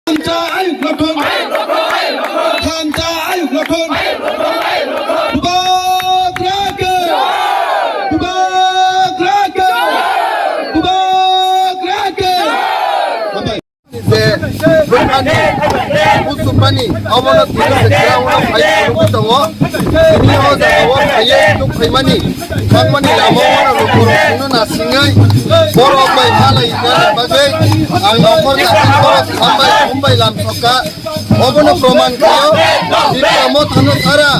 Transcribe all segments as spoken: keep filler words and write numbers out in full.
Thansa ayuk lothong. Thansa ayuk lothong. Bubagra khe. Bubagra khe. Bubagra khe. Hambai. Je, buphani, busupani, obono tini se kra uno phai phunugwi tongo. Tini o jaga o phaiye nuk phaimani, thangmani lama o uno lukurok chwngno nasingwi, borok bai malai nani bagwi, ang nokhor nakhai borok hambai, hambai lam sokha. Obono proman khaio, Tipra Motha no sara,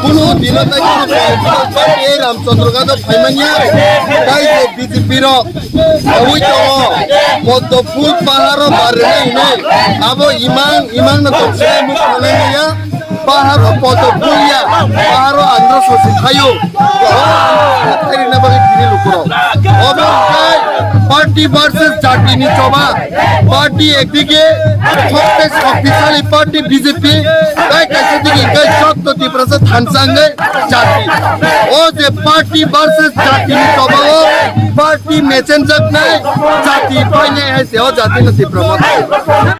kunu dino tai kunu political party ei Ramchandra Gado phaimanya, tai je B J P rok, awi tongo, Poddo Phul paharo barrwnai hinwi, abo imang, imang no tongsinai muk thangnai ya, paharo Poddo Phul ya, paharo Andhra Sosithai o, khairina bagwi tini lukurok. Obo hwnkhe party versus jati ni choba. Party ekdike khokte shoktisalai party B J P, tai kaisa digi hwnkhe joto Tiprasa thansa wngwi jati. O je party versus jati ni choba o party mechenjaknai jati painai hai se o jati no Tipra Motha.